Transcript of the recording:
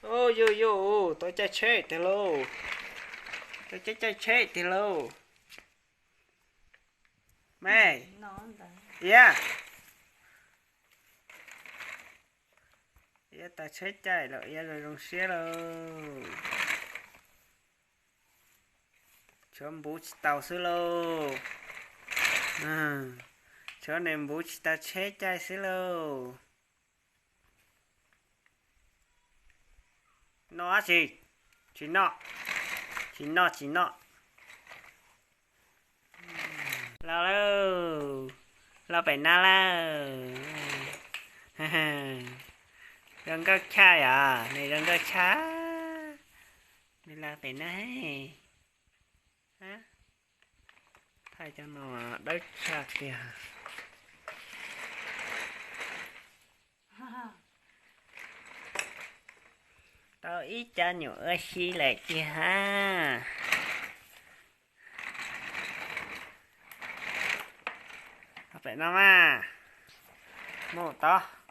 Ub, yus yus, tau caij tsheb tiag lauj. Tau caij caij tsheb tiag lauj. Me, Iab, Iab tau tsheb caij lawm, Iab zoo zoo siab lauj. Tshuav npuv tsis tau xwb lauj. Tshuav nws npuv tsis tau tsheb caij xwb lauj. Noj dab tsi? Tsis noj, tsis noj, tsis noj. Los lauj, los pem no lawm. Zoo nkauj tshaj yom, nws zoo nkauj tshaj. Nws los pem no. Thaij cov no dawb tshaj tiag. Tau ib cov nyuam ua si lawm tiag. Pem no mas, mus tod.